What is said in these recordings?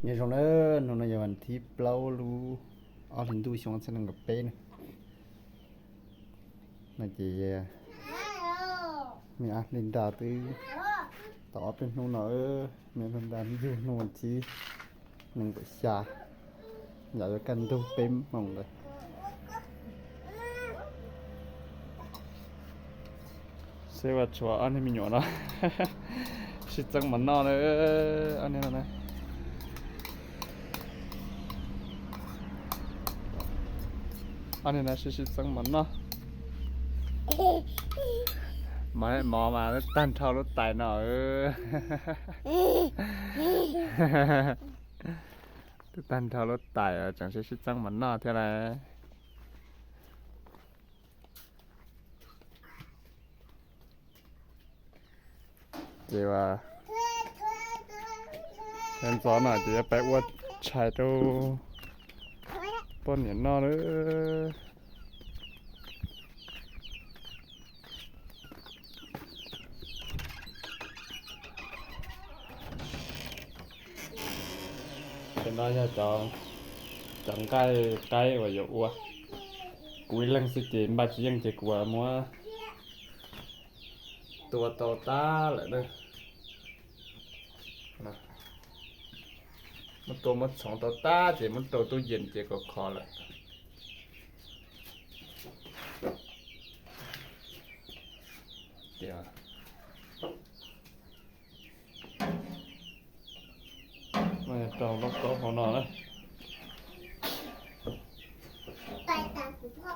Nyob zoo na, hnub no yog vas thib plaub lub ob hlis ntuj xyoo ob txhiab nees nkaum peb na. No ces me ab Hli Nra twb tau ob peb hnub no, me ab Hli Nra yug hnub vas thib nees nkaum xya, yam yuav kaj ntug peb moos ntawd. Seb ua tshuav ob niag me nyuam no sib txeeb mov noj na, ob niag no na. Ob niag no sib sib txeeb mov noj. Mov, mov mas twb tag nrho lub tais no. Twb tag nrho lub tais tseem sib sib txeeb mov noj thiab lauj. Ces ua ntxov no ces yuav pib ua tshais rau poj niam noj lawm. Ces no yog cov nqaij qaib uas yuav ua. Kuv ib leeg xwb ces npaj tsis yeej ces kuv muab tua tau tag lawm na. Muab tua muab txhoov tau tag ces muab rau tub yees ces kom khov lawm. Rau lauj kaub hauv no na.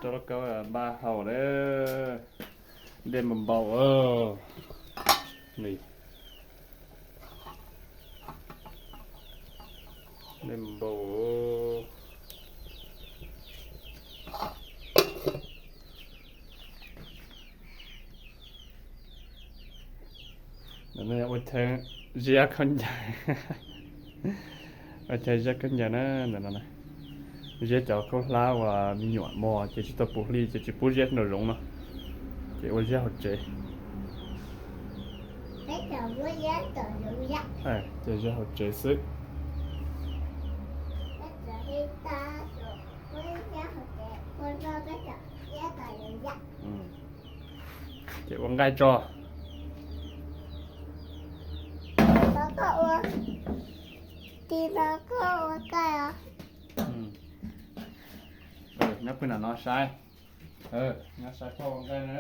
Rau lauj kaub npaj haus na. Dej npau npau. Dej npau. Ua chaw ziab khaub ncaws, ua chaw ziab khaub ncaws na. Ntawm no ziab cov khaub hlab uas me nyuam mos ces tsis tau puv hli ces tsis pub ziab nraum zoov no, ces ua ziab hauv tsev. Ces ziab hauv tsev xwb. Ces ua nqaij tso. Nyob pw nram no saib. Nyob saib pog ua nqaij na.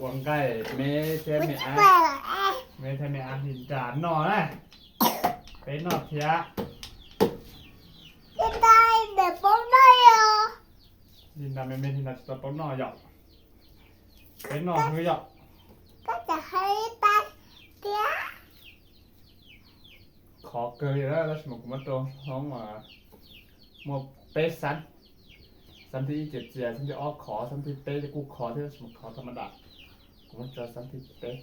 Ua nqaij me thiab me ab, me thiab me ab Hli Nra noj na. Peb noj thiab. Hli Nra me me Hli Nra tsis tau paub noj yom. Peb noj xwb yom. Khov kawg li na, tab sis mas kuv muab rau hoob muaj peb xab. Xab thib ib ces txias, xab thib ob khov, xab thib peb kuj khov thiab, tab sis mas khov tha ma da. Kuv muab tso xab thib peb.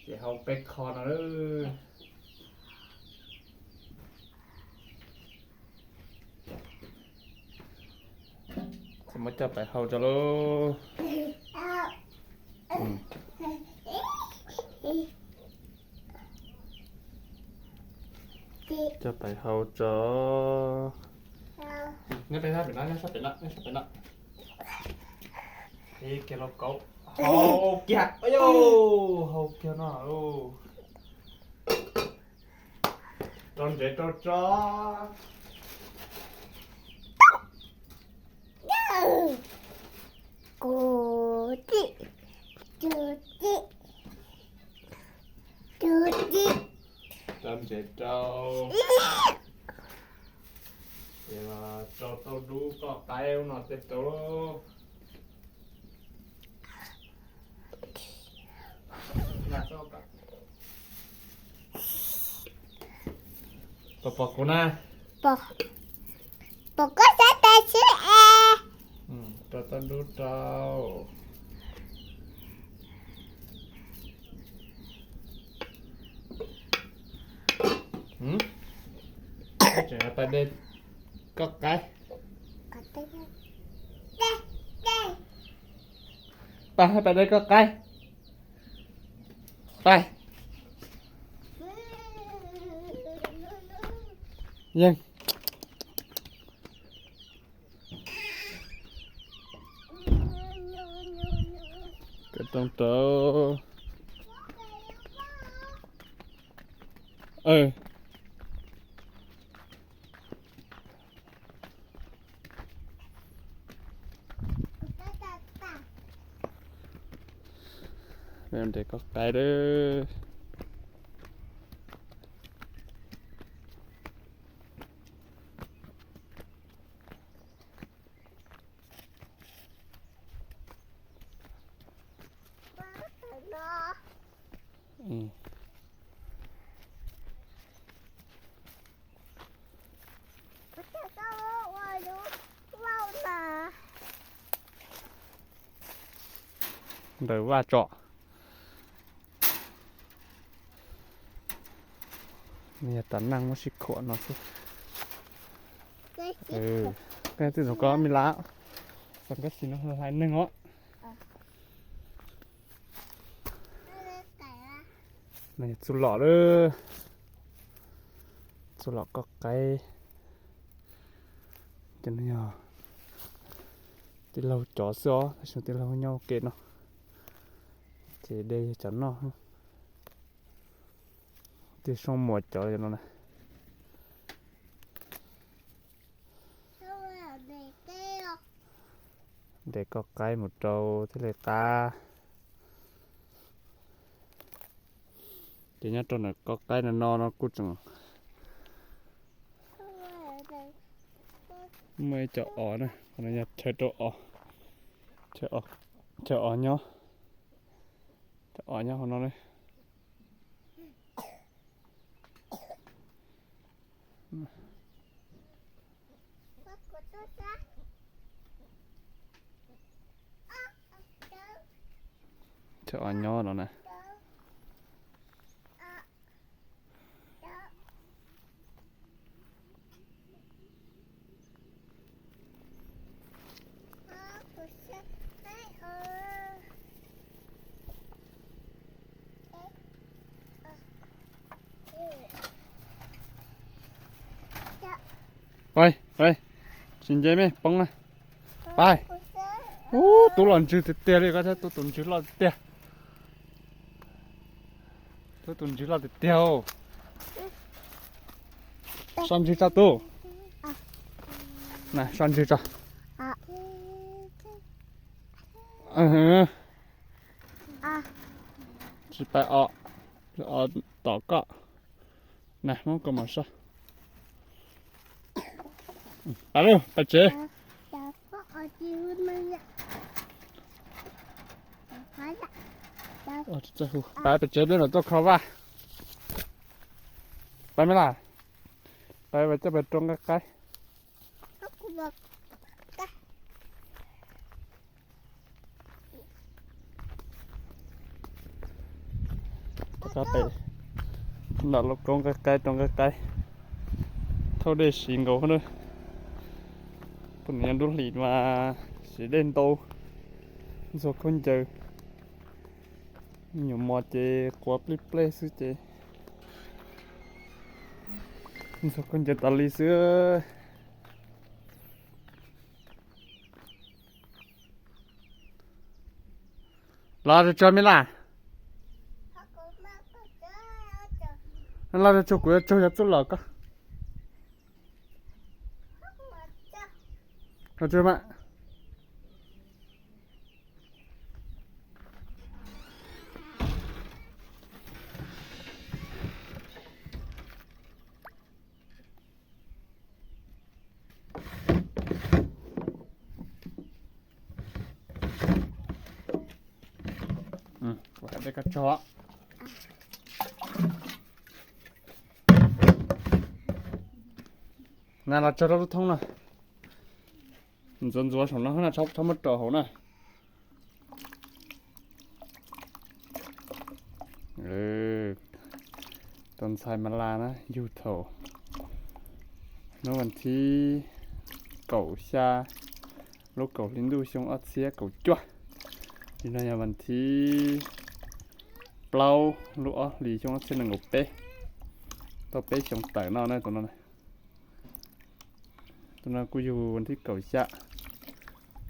Ces hau peb kho no lawm. Ces muab coj pais hau tso lauj. Coj pais hau tso. Nyob pem no, pem no, nyob sab pem no, nyob sab pem no. Kiag lauj kaub. Hau kiag, hau kiag no lauj. Rau ntsev rau tso. Rau ntsev rau. Ces rau tau dub koj qaib no tej rau. Pom, pom kuv na. Pom koj sab tes xwb es. Rau tau dub rau. Tseem tais dej koj qaib. Pais, pais de koj qaib. Pais. Yeej. Koj rooj rau. Nres koj qaib lawm. Ntawm vaj tso. Nws yog tas neeg muab sib khuam no xwb. Koj twb zoo koj me las, xav koj xis no hlais neeg os. Nws yog txuj lom lawm, txuj lom koj qaib. Ces nws yog tij laug cov xwb os, tab sis tij laug nyob ua ke no. Ces de yog cov noj. Tij Soob Muas cov no na. Nres koj qaib mus rau thiaj li qab. Ces nyob rau ntawm koj qaib no no no kuj tseem muaj ib co os na, qhov no yog chaw rau os, chaw os nyob, chaw os nyob hauv no na. Chaw os nyob no na. Pais, pais, tsis nce me poob na. Pais. Ub, tub los ntsws tiag tiag li, koj saib tub tus ntsws loj tiag tiag. Tub tus ntsws loj tiag tiag. So ntsws tso tub. Na, so ntsws tso. Tsis pais os, os tom koj. Na, muab koj mos so. Pais lauj, pais tsev. Pais, pais tsev, peb mam tuaj kho vaj. Pais me las, pais coj pais rau nqaij qaib. Rov qab pem nram lub koob nqaij qaib rau nqaij qaib. Thauj dej siv nkaus na. Poj niam nyob nruab hlis mas siv dej ntau, ntxhua khaub ncaws. Me nyuam mos ces quav plij plej xwb ces ntxhua khaub ncaws tas li xwb. Los tsuag me las. Los tsuag, kuv yuav tsuag yog txuj lom koj. Los tsuag mas. Na los tsuag rau lub thoob na. Ntxuav ntxuav saum no na, txhob muab rau hauv na. Tus ntxhais mas las na yug thaum hnub vas thib kaum xya lub kaum hli ntuj xyoo ob txhiab kaum cuaj. Nim no yog vas thib plaub lub ob hlis xyoo ob txhiab nees nkaum peb, tau peb xyoo tawm no na tus no. Tus no kuj yug vas thib kaum xya.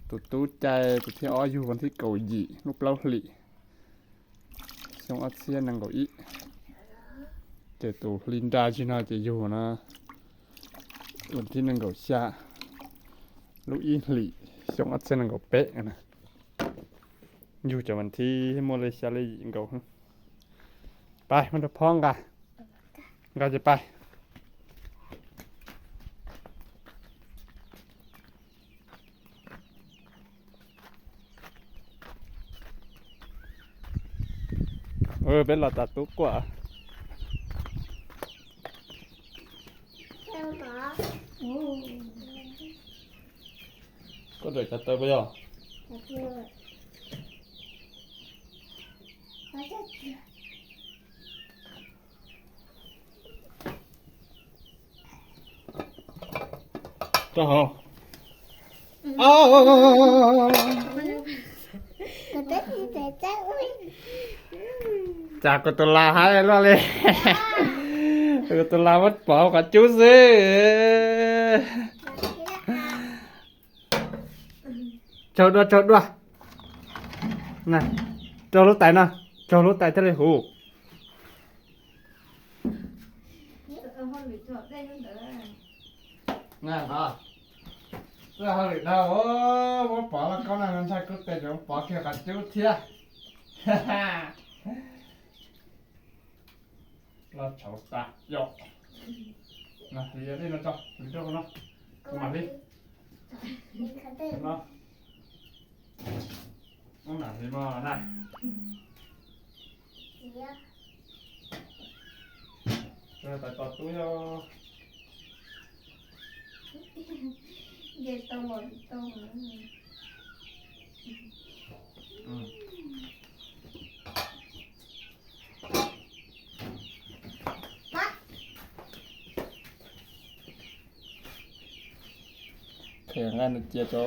Tus tub cai tus thib ob yug vas thib kaum yim lub plaub hlis xyoo ob txhiab nees nkaum ib. Ces tus hli nra tsis no ces yug na vas thib nees nkaum xya lub ib hlis xyoo ob txhiab nees nkaum peb. Yug cov vas thib muaj li xya li yim nkaus. Pais mus rau phob nqa, nqa ces pais. Peb los tas tub quaj. Koj rawm cov taw puas yog? Rau hauv. Cas kuv tus las hais loj li. Kuv tus las muab pov qhov cub xwb. Tsaug dua, tsaug dua. Raug lub tais no, raug lub tais thiaj li huv. Hauj lwm dhau, muab pov los koj no ntshai kub tes, pov kiag qhov cub thiab. Los tshauv tas yom. Hliv no tso, hliv rau no. Kuv mam hliv. No. Ub, mam hliv no na. Tais tos tub yog. Khaws nqaij no cia tso.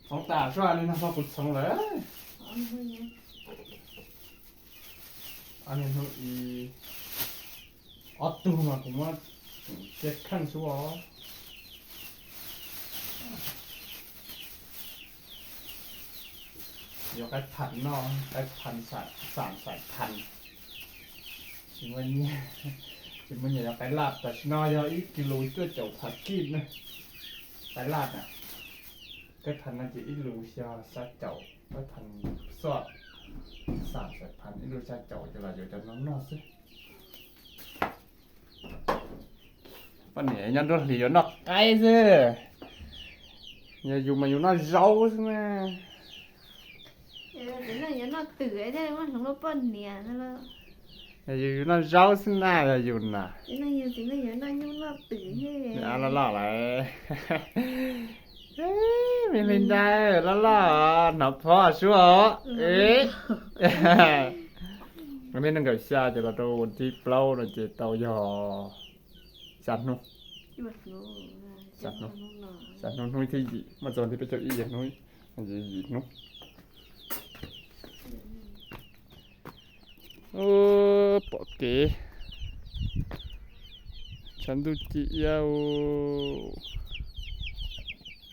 Txhoov tas sua li no ho kuv txhoov lawm. Ob niag hnub ib ob tug mas kuv muab cia kheej xwb os. Yuav qaib phav no, qaib phav xam xaim phav. Tsis muaj nyiaj, tsis muaj nyiaj yuav qaib laj, tam sim no yog ib kis lus cuaj caum phav kij na. Qaib laj na, qaib phav no ces ib lus xyov xya caum, qaib phav xoj, xam xaim phav ib lus xya caum ces los yuav cov no noj xwb. Poj niam nyob nruab hlis yuav noj qaib xwb, yog yus mas yus noj zaub xwb na. Yus noj zaub xwb na, yog yus na. Loj loj lawm, me li ntawd loj loj hnov phob suab os. Hnub nees nkaum xya ces los rau vas thib plaub no ces tau yog xya hnub. Xya hnub, hnub thib yim mas txog thib peb caug ib yog hnub, yim hnub. Pom kev, tshav ntuj ci iab,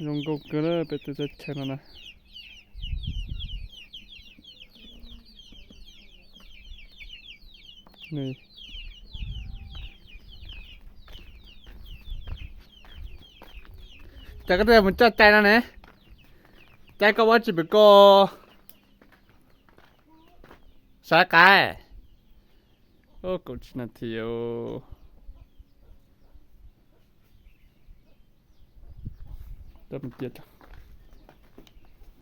zoo nkauj kawg peb tus teb chaws no na. Cas koj twb mus coj cai no ne? Cai koj ua tsis pem ko. Sawv qab. Kaum tsib nas this.